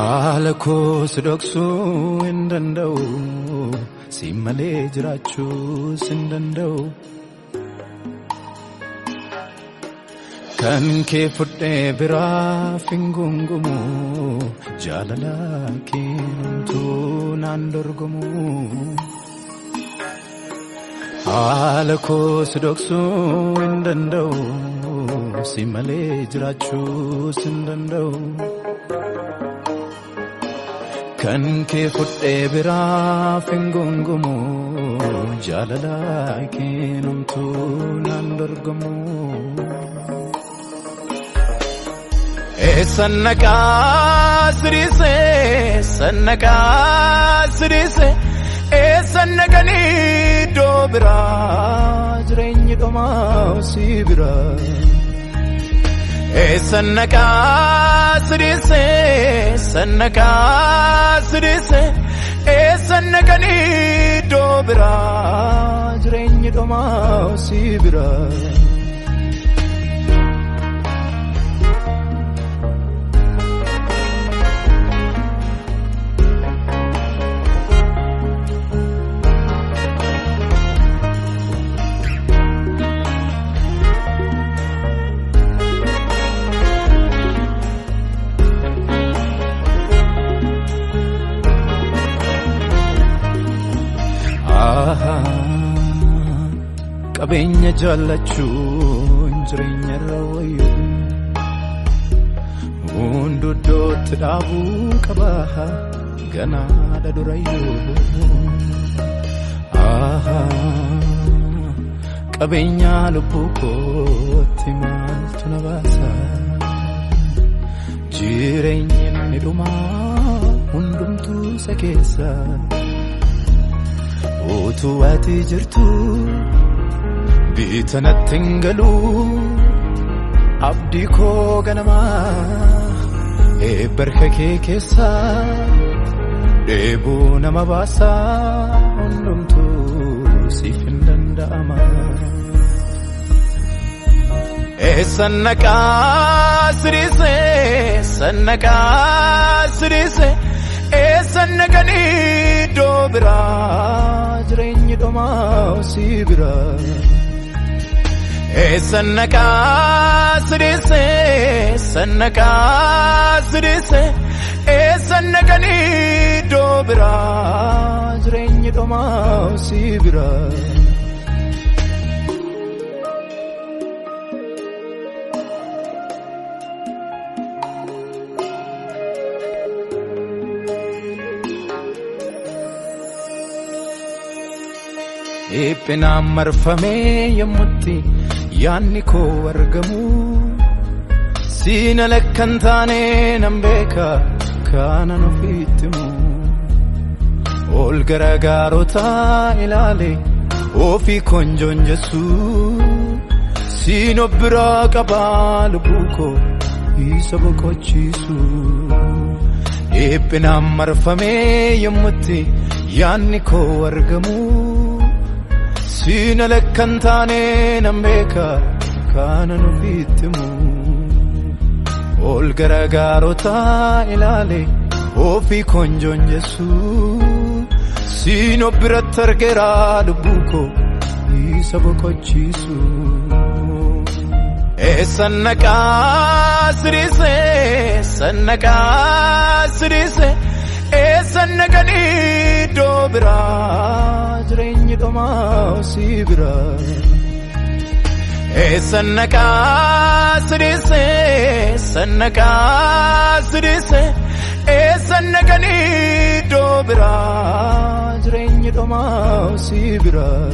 Haala koos dhoksuu hin danda'u, si malee jiraachuus hin danda'u. Kan kee fudhee biraaf hin gungumu, jaalala keenumtuu naan dorgomu. Haala koos dhoksuu hin danda'u, si malee jiraachuus hin danda'u. Kan kee fudhee biraaf hin gungumu, jaalala keenumtuu naan dorgomu. Eessan naqaa sirise, eessan naqaa sirise, eessan naqanii iddoo biraa jireenyi dhumaa si biraa. Eessan naqaa sirise, eessan naqaa sirise, eessan naqanii iddoo biraa jireenyi dhumaa si biraa. Qabeenya jaallachuun jireenya irra wayyu, hunduu iddootti dhaabuu qaba ganaadha durayyuu. Qabeenya lubbuu kootti maaltu na baasa, jireenyi inni dhumaa hundumtuu isa keessa. Utuu ati jirtu biita natti hin galu, abdii koo ganamaa eebba harka kee keessa dheebuu nama baasa, hundumtuu siif hin danda'ama. Eessan naqaa sirise, eessan naqaa sirise, eessan naqanii iddoo biraa jireenyi dhumaa si biraa. Eessan naqaa sirise, eessan naqaa sirise, eessan naqanii iddoo biraa jireenyi dhumaa si biraa. Dhiphinaan marfamee yommutti yaadni koo argamu, siin ala kan taane nan beeka kanan ofiitti himu. Ol gara gaarotaa ilaale ofii konjoon jessu, siin of biraa qabaa lubbuu koo isa boqochiisu. Dhiphinaan marfamee yommutti yaadni koo argamu, siin ala kan taane nan beeka kanan ofiitti himu. Ol gara gaarotaa ilaale ofii konjoon jessu, siin of biratti argeera lubbuu koo isa boqochiisu. Eessan naqaa sirise, eessan naqaa sirise, eessan naqanii iddoo biraa jireenyi dhumaa si biraa. Eessan naqaa sirise, eessan naqaa sirise, eessan naqanii iddoo biraa jireenyi dhumaa si biraa.